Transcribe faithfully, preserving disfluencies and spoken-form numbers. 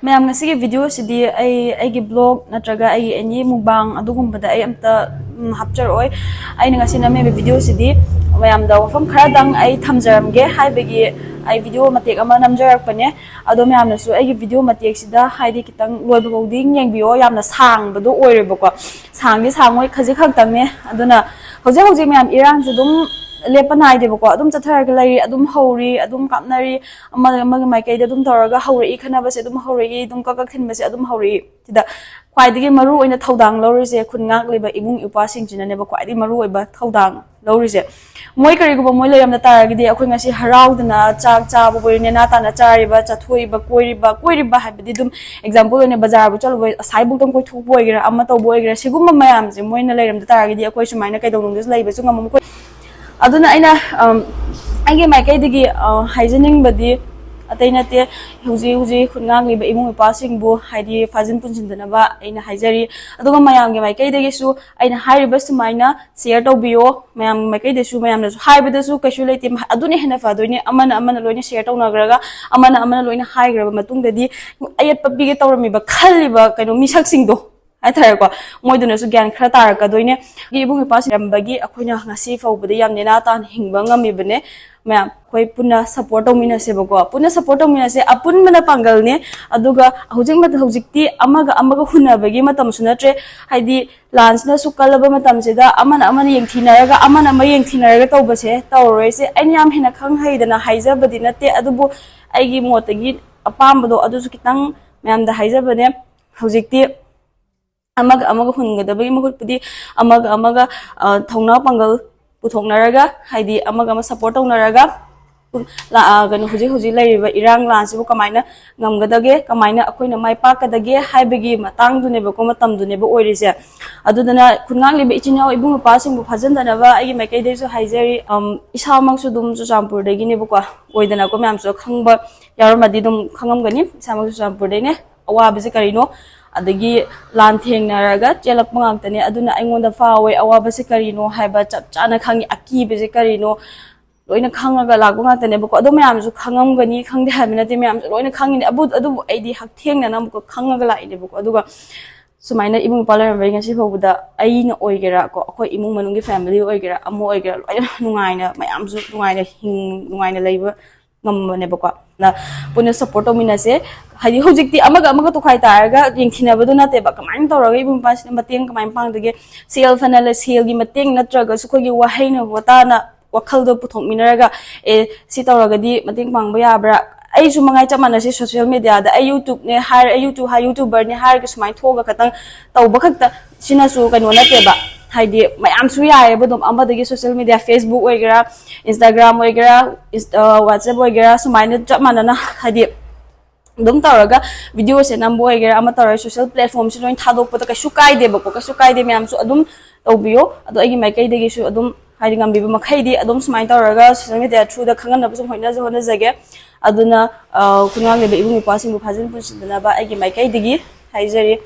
ꯃꯌꯥꯝ, ꯉꯁꯤꯒꯤ ꯚꯤꯗꯤꯑꯣꯁꯤꯗꯤ ꯑꯩ ꯑꯩꯒꯤ ꯕ꯭ꯂꯣꯒ ꯅꯠꯇ꯭ꯔꯒ ꯑꯩꯒꯤ ꯑꯦꯅꯤ ꯃꯨꯛꯕꯥꯡ ꯑꯗꯨꯒꯨꯝꯕꯗ ꯑꯩ ꯑꯝꯇ ꯎꯝ, ꯍꯥꯞꯆꯔꯛꯑꯣꯏ꯫ ꯑꯩꯅ ꯉꯁꯤ ꯅꯝꯃꯤꯕ ꯚꯤꯗꯤꯑꯣꯁꯤꯗꯤ ꯃꯌꯥꯝꯗ ꯋꯥꯐꯝ ꯈꯔꯗꯪ ꯑꯩ ꯊꯝꯖꯔꯝꯒꯦ ꯍꯥꯏꯕꯒꯤ ꯑꯩ ꯚꯤꯗꯤꯑꯣ ꯃꯇꯦꯛ ꯑꯃ ꯅꯝꯖꯔꯛꯄꯅꯦ꯫ ꯑꯗꯣ ꯃꯌꯥꯝꯅꯁꯨ ꯑꯩꯒꯤ ꯚꯤꯗꯤꯑꯣ ꯃꯇꯦꯛꯁꯤꯗ ꯍꯥꯏꯗꯤ ꯈꯤꯇꯪ ꯂꯣꯏꯕ ꯐꯥꯎꯗꯤ ꯌꯦꯡꯕꯤꯌꯣ꯫ ꯌꯥꯝꯅ ꯁꯥꯡꯕꯗꯣ ꯑꯣꯏꯔꯣꯏꯕꯀꯣ, ꯁꯥꯡꯗꯤ ꯁꯥꯡꯉꯣꯏ, ꯈꯖꯤꯛ ꯈꯛꯇꯪꯅꯦ꯫ ꯑꯗꯨꯅ ꯍꯧꯖꯤꯛ ꯍꯧꯖꯤꯛ ꯃꯌꯥꯝ ꯏꯔꯥꯡꯁꯦ ꯑꯗꯨꯝ ꯂꯦꯞꯄ ꯅꯥꯏꯗꯦꯕꯀꯣ, ꯑꯗꯨꯝ ꯆꯠꯊꯔꯒ ꯂꯩꯔꯤ, ꯑꯗꯨꯝ ꯍꯧꯔꯤ, ꯑꯗꯨꯝ ꯀꯥꯞꯅꯔꯤ, ꯑꯃꯒ ꯑꯃꯒꯤ ꯃꯥꯏꯀꯩꯗ ꯑꯗꯨꯝ ꯇꯧꯔꯒ ꯍꯧꯔꯛꯏ, ꯈꯠꯅꯕꯁꯦ ꯑꯗꯨꯝ ꯍꯧꯔꯛꯏ, ꯑꯗꯨꯝ ꯀꯛ ꯀꯛ ꯊꯤꯟꯕꯁꯦ ꯑꯗꯨꯝ ꯍꯧꯔꯛꯏ꯫ ꯁꯤꯗ ꯈ꯭ꯋꯥꯏꯗꯒꯤ ꯃꯔꯨ ꯑꯣꯏꯅ ꯊꯧꯗꯥꯡ ꯂꯧꯔꯤꯁꯦ ꯈꯨꯟ ꯉꯥꯛꯂꯤꯕ ꯏꯕꯨꯡ ꯏꯄ꯭ꯋꯥꯁꯤꯡꯁꯤꯅꯅꯦꯕ ꯈ꯭ꯋꯥꯏꯗꯒꯤ ꯃꯔꯨ ꯑꯣꯏꯕ ꯊꯧꯗꯥꯡ ꯂꯧꯔꯤꯁꯦ꯫ ꯃꯣꯏ ꯀꯔꯤꯒꯨꯝꯕ ꯃꯣꯏ ꯂꯩꯔꯝꯗ ꯇꯥꯔꯒꯗꯤ ꯑꯩꯈꯣꯏ ꯉꯁꯤ ꯍꯔꯥꯎꯗꯅ ꯆꯥꯛ ꯆꯥꯕꯕꯨ ꯑꯣꯏꯔꯣ, ꯅꯦꯅꯥ ꯇꯥꯅ ꯆꯥꯔꯤꯕ, ꯆꯥꯊꯣꯛꯏꯕ, ꯀꯣꯏꯔꯤꯕ, ꯀꯣꯏꯔꯤꯕ ꯍꯥꯏꯕꯗꯤ ꯑꯗꯨꯝ ꯑꯦꯛꯖꯥꯝꯄꯜ ꯑꯣꯏꯅ ꯕꯖꯥꯔꯕꯨ ꯆꯠꯂꯨꯕ, ꯑꯁꯥꯏꯕꯨꯛꯇꯪ ꯀꯣꯏꯊꯣꯛꯄ ꯑꯣꯏꯒꯦꯔꯥ, ꯑꯃ ꯇꯧꯕ ꯑꯣꯏꯒꯦꯔꯥ, ꯁꯤꯒꯨꯝꯕ ꯃꯌꯥꯝꯁꯦ ꯃꯣꯏꯅ ꯂꯩꯔꯝꯗ ꯇꯥꯔꯒꯗꯤ ꯑꯩꯈꯣꯏ ꯁꯨꯃꯥꯏꯅ ꯀꯩꯗꯧꯅꯨꯡꯗꯁꯨ ꯂꯩꯕꯁꯨ ꯉꯝꯃꯝꯃꯣꯏ꯫ ꯑꯗꯨꯅ ꯑꯩꯅ ꯑꯝ, ꯑꯩꯒꯤ ꯃꯥꯏꯀꯩꯗꯒꯤ ꯑ, ꯍꯥꯏꯖꯅꯤꯡꯕꯗꯤ ꯑꯇꯩ ꯅꯠꯇꯦ꯫ ꯍꯧꯖꯤꯛ ꯍꯧꯖꯤꯛ ꯈꯨꯟ ꯉꯥꯡꯂꯤꯕ ꯏꯕꯨꯡ ꯏꯄ꯭ꯋꯥꯁꯤꯡꯕꯨ ꯍꯥꯏꯗꯤ ꯐꯥꯖꯤꯟ ꯄꯨꯟꯁꯤꯟꯗꯅꯕ ꯑꯩꯅ ꯍꯥꯏꯖꯔꯤ꯫ ꯑꯗꯨꯒ ꯃꯌꯥꯝꯒꯤ ꯃꯥꯏꯀꯩꯗꯒꯤꯁꯨ ꯑꯩꯅ ꯍꯥꯏꯔꯤꯕ ꯁꯨꯃꯥꯏꯅ ꯁꯤꯌꯔ ꯇꯧꯕꯤꯌꯣ꯫ ꯃꯌꯥꯝꯒꯤ ꯃꯥꯏꯀꯩꯗꯁꯨ, ꯃꯌꯥꯝꯅꯁꯨ ꯍꯥꯏꯕꯗꯁꯨ ꯀꯩꯁꯨ ꯂꯩꯇꯦ, ꯑꯗꯨꯅ ꯍꯦꯟꯅ ꯐꯗꯣꯏꯅꯦ꯫ ꯑꯃꯅ ꯑꯃꯅ ꯂꯣꯏꯅ ꯁꯤꯌꯔ ꯇꯧꯅꯈ꯭ꯔꯒ, ꯑꯃꯅ ꯑꯃꯅ ꯂꯣꯏꯅ ꯍꯥꯏꯈ꯭ꯔꯕ ꯃꯇꯨꯡꯗꯗꯤ ꯑꯌꯦꯠꯄ ꯄꯤꯒꯦ ꯇꯧꯔꯝꯃꯤꯕ ꯈꯜꯂꯤꯕ ꯀꯩꯅꯣ ꯃꯤꯁꯛꯁꯤꯡꯗꯣ ꯍꯥꯏꯇꯥꯔꯦꯀꯣ, ꯃꯣꯏꯗꯨꯅꯁꯨ ꯒ꯭ꯌꯥꯟ ꯈꯔ ꯇꯥꯔꯛꯀꯗꯣꯏꯅꯦ꯫ ꯏꯕꯨꯡ ꯏꯄ꯭ꯋꯥꯁꯤꯡ ꯂꯩꯔꯝꯕꯒꯤ ꯑꯩꯈꯣꯏꯅ ꯉꯁꯤ ꯐꯥꯎꯕꯗ ꯌꯥꯝ ꯅꯦꯅꯥ ꯇꯥꯅ ꯍꯤꯡꯕ ꯉꯝꯃꯤꯕꯅꯦ꯫ ꯃꯌꯥꯝ ꯑꯩꯈꯣꯏ ꯄꯨꯟꯅ ꯁꯞꯄꯣꯔꯠ ꯇꯧꯃꯤꯟꯅꯁꯦꯕꯀꯣ, ꯄꯨꯟꯅ ꯁꯞꯄꯣꯔꯠ ꯇꯧꯃꯤꯟꯅꯁꯦ꯫ ꯑꯄꯨꯟꯕꯅ ꯄꯥꯡꯒꯜꯅꯦ꯫ ꯑꯗꯨꯒ ꯍꯧꯖꯤꯛ ꯃꯇꯝ, ꯍꯧꯖꯤꯛꯇꯤ ꯑꯃꯒ ꯑꯃꯒ ꯍꯨꯟꯅꯕꯒꯤ ꯃꯇꯝꯁꯨ ꯅꯠꯇ꯭ꯔꯦ꯫ ꯍꯥꯏꯗꯤ ꯂꯥꯟꯁꯤꯅꯁꯨ ꯀꯜꯂꯕ ꯃꯇꯝꯁꯤꯗ ꯑꯃꯅ ꯑꯃꯅ ꯌꯦꯡꯊꯤꯅꯔꯒ, ꯑꯃꯅ ꯑꯃ ꯌꯦꯡꯊꯤꯅꯔꯒ ꯇꯧꯕꯁꯦ ꯇꯧꯔꯔꯣꯏꯁꯦ꯫ ꯑꯩꯅ ꯌꯥꯝ ꯍꯦꯟꯅ ꯈꯪ ꯍꯩꯗꯅ ꯍꯥꯏꯖꯕꯗꯤ ꯅꯠꯇꯦ, ꯑꯗꯨꯕꯨ ꯑꯩꯒꯤ ꯃꯣꯠꯇꯒꯤ ꯑꯄꯥꯝꯕꯗꯣ ꯑꯗꯨꯁꯨ ꯈꯤꯇꯪ ꯃꯌꯥꯝꯗ ꯍꯥꯏꯖꯕꯅꯦ꯫ ꯍꯧꯖꯤꯛꯇꯤ ꯑꯃꯒ ꯑꯃꯒ ꯍꯨꯟꯒꯗꯕꯒꯤ ꯃꯍꯨꯠꯄꯨꯗꯤ ꯑꯃꯒ ꯑꯃꯒ, ꯑ, ꯊꯧꯅꯥ ꯄꯥꯡꯒꯜ ꯄꯨꯊꯣꯛꯅꯔꯒ, ꯍꯥꯏꯗꯤ ꯑꯃꯒ ꯑꯃ ꯁꯞꯄꯣꯔꯠ ꯇꯧꯅꯔꯒ, ꯂꯥ-, ꯑ, ꯀꯩꯅꯣ, ꯍꯧꯖꯤꯛ ꯍꯧꯖꯤꯛ ꯂꯩꯔꯤꯕ ꯏꯔꯥꯡ ꯂꯥꯟꯁꯤꯕꯨ ꯀꯃꯥꯏꯅ ꯉꯝꯒꯗꯒꯦ, ꯀꯃꯥꯏꯅ ꯑꯩꯈꯣꯏꯅ ꯃꯥꯏ ꯄꯥꯛꯀꯗꯒꯦ ꯍꯥꯏꯕꯒꯤ ꯃꯇꯥꯡꯗꯨꯅꯦꯕꯀꯣ, ꯃꯇꯝꯗꯨꯅꯦꯕ ꯑꯣꯏꯔꯤꯁꯦ꯫ ꯑꯗꯨꯗꯨꯅ ꯈꯨꯟꯉꯥꯛꯂꯤꯕ ꯏꯆꯤꯟ ꯏꯅꯥꯎ ꯏꯕꯨꯡ ꯏꯄ꯭ꯋꯥꯁꯤꯡꯕꯨ ꯐꯥꯖꯤꯟꯗꯅꯕ ꯑꯩꯒꯤ ꯃꯥꯏꯀꯩꯗꯩꯁꯨ ꯍꯥꯏꯖꯔꯤ꯫ ꯑꯝ, ꯏꯁꯥꯃꯛꯁꯨ ꯑꯗꯨꯝ ꯆꯨꯔꯆꯥꯟꯄꯨꯔꯗꯒꯤꯅꯦꯕꯀꯣ, ꯑꯣꯏꯗꯅꯀꯣ, ꯃꯌꯥꯝꯁꯨ ꯈꯪꯕ ꯌꯥꯎꯔꯝꯃꯗꯤ ꯑꯗꯨꯝ ꯈꯪꯉꯝꯒꯅꯤ꯫ ꯏꯁꯥꯃꯛꯁꯨ ꯆꯨꯔꯆꯥꯟꯄꯨꯔꯗꯩꯅꯦ꯫ ꯑꯋꯥꯕꯁꯦ ꯀꯔꯤꯅꯣ? ꯑꯗꯒꯤ ꯂꯥꯟ ꯊꯦꯡꯅꯔꯒ ꯆꯦꯜꯂꯛꯄ ꯉꯥꯛꯇꯅꯦ꯫ ꯑꯗꯨꯅ ꯑꯩꯉꯣꯟꯗ ꯐꯥꯎꯋꯦ, ꯑꯋꯥꯕꯁꯦ ꯀꯔꯤꯅꯣ ꯍꯥꯏꯕ ꯆꯞ ꯆꯥꯅ ꯈꯪꯉꯤ, ꯑꯀꯤꯕꯁꯦ ꯀꯔꯤꯅꯣ? ꯂꯣꯏꯅ ꯈꯪꯉꯒ ꯂꯥꯛꯄ ꯉꯥꯛꯇꯅꯦꯕꯀꯣ꯫ ꯑꯗꯣ ꯃꯌꯥꯝꯁꯨ ꯈꯪꯉꯝꯒꯅꯤ, ꯈꯪꯗꯦ ꯍꯥꯏꯕ ꯅꯠꯇꯦ, ꯃꯌꯥꯝꯁꯨ ꯂꯣꯏꯅ ꯈꯪꯉꯤꯅꯦ꯫ ꯑꯕꯨ-, ꯑꯗꯨꯕꯨ ꯑꯩꯗꯤ ꯍꯛꯊꯦꯡꯅꯅ ꯑꯃꯨꯛꯀ ꯈꯪꯉꯒ ꯂꯥꯛꯏꯅꯦꯕꯀꯣ꯫ ꯑꯗꯨꯒ ꯁꯨꯃꯥꯏꯅ ꯏꯕꯨꯡ ꯏꯄ꯭ꯋꯥ ꯂꯩꯔꯝꯕꯗꯒꯤ ꯉꯁꯤ ꯐꯥꯎꯕꯗ ꯑꯩꯅ ꯑꯣꯏꯒꯦꯔꯥ ꯀꯣ, ꯑꯩꯈꯣꯏ ꯏꯃꯨꯡ ꯃꯅꯨꯡꯒꯤ family ꯑꯣꯏꯒꯦꯔꯥ, ꯑꯃ ꯑꯣꯏꯒꯦꯔꯥ, ꯂꯣꯏꯅ ꯅꯨꯡꯉꯥꯏꯅ, ꯃꯌꯥꯝꯁꯨ ꯅꯨꯡꯉꯥꯏꯅ ꯍꯤꯡ-, ꯅꯨꯡꯉꯥꯏꯅ ꯂꯩꯕ ꯉꯝꯕꯅꯦꯕꯀꯣ꯫ ꯅ ꯄꯨꯟꯅ support ꯇꯧꯃꯤꯟꯅꯁꯦ꯫ ꯍꯥꯏꯗꯤ ꯍꯧꯖꯤꯛꯇꯤ ꯑꯃꯒ ꯑꯃꯒ ꯇꯣꯈꯥꯏ ꯇꯥꯔꯒ ꯌꯦꯡꯊꯤꯅꯕꯗꯣ ꯅꯠꯇꯦꯕ꯫ ꯀꯃꯥꯏꯅ ꯇꯧꯔꯒ ꯏꯕꯨꯡ ꯏꯄ꯭ꯋꯥꯁꯤꯅ ꯃꯇꯦꯡ ꯀꯃꯥꯏꯅ ꯄꯥꯡꯗꯒꯦ? ꯁꯦꯜ ꯐꯅ ꯂꯩ, ꯁꯦꯜꯒꯤ ꯃꯇꯦꯡ ꯅꯠꯇ꯭ꯔꯒꯁꯨ ꯑꯩꯈꯣꯏꯒꯤ ꯋꯥꯍꯩꯅ ꯋꯥꯇꯥꯅ ꯋꯥꯈꯜꯗꯣ ꯄꯨꯊꯣꯛꯃꯤꯟꯅꯔꯒ, "ꯑꯦ, ꯁꯤ ꯇꯧꯔꯒꯗꯤ ꯃꯇꯦꯡ ꯄꯥꯡꯕ ꯌꯥꯕ꯭ꯔꯥ?" ꯑꯩꯁꯨ ꯃꯉꯥꯏ ꯆꯞ ꯃꯥꯟꯅꯁꯦ, social media ꯗ ꯑꯩ YouTube ꯅꯦ ꯍꯥꯏꯔ, ꯑꯩ YouTube ꯍꯥꯏ, YouTuber ꯅꯦ ꯍꯥꯏꯔꯒ ꯁꯨꯃꯥꯏꯅ ꯊꯣꯛꯑꯒ ꯈꯇꯪ ꯇꯧꯕ ꯈꯛꯇ ꯁꯤꯅꯁꯨ ꯀꯩꯅꯣ ꯅꯠꯇꯦꯕ꯫ ꯍꯥꯏꯗꯤ ꯃꯌꯥꯝꯁꯨ ꯌꯥꯏꯌꯦꯕ ꯑꯗꯨꯝ ꯑꯃꯗꯒꯤ social media, Facebook ꯑꯣꯏꯒꯦꯔꯥ, Instagram ꯑꯣꯏꯒꯦꯔꯥ, ꯏꯟꯁ-, ꯑ, WhatsApp ꯑꯣꯏꯒꯦꯔꯥ, ꯁꯨꯃꯥꯏꯅ ꯆꯞ ꯃꯥꯟꯅꯅ ꯍꯥꯏꯗꯤ ꯑꯗꯨꯝ ꯇꯧꯔꯒ video ꯁꯦ ꯅꯝꯕ ꯑꯣꯏꯒꯦꯔꯥ, ꯑꯃ ꯇꯧꯔꯒ social platform ꯁꯤ ꯂꯣꯏ ꯊꯥꯗꯣꯛꯄꯗ ꯀꯩꯁꯨ ꯀꯥꯏꯗꯦꯕꯀꯣ, ꯀꯩꯁꯨ ꯀꯥꯏꯗꯦ꯫ ꯃꯌꯥꯝꯁꯨ ꯑꯗꯨꯝ ꯇꯧꯕꯤꯌꯣ꯫ ꯑꯗꯣ ꯑꯩꯒꯤ ꯃꯥꯏꯀꯩꯗꯒꯤꯁꯨ ꯑꯗꯨꯝ ꯍꯥꯏꯗꯤ ꯉꯝꯕꯤꯕ ꯃꯈꯩꯗꯤ ꯑꯗꯨꯝ ꯁꯨꯃꯥꯏꯅ ꯇꯧꯔꯒ social media through ꯗ ꯈꯪꯍꯟꯅꯕ ꯁꯨꯝ ꯍꯣꯠꯅꯖ-, ꯍꯣꯠꯅꯖꯒꯦ꯫ ꯑꯗꯨꯅ, ꯑ, ꯈꯨꯟꯒꯥꯡꯂꯤꯕ ꯏꯕꯨꯡ ꯏꯄ꯭ꯋꯥꯁꯤꯡꯕꯨ ꯐꯥꯖꯤꯟ ꯄꯨꯟꯁꯤꯟꯗꯅꯕ ꯑꯩꯒꯤ ꯃꯥꯏꯀꯩꯗꯒꯤ ꯍꯥꯏꯖꯔꯤ꯫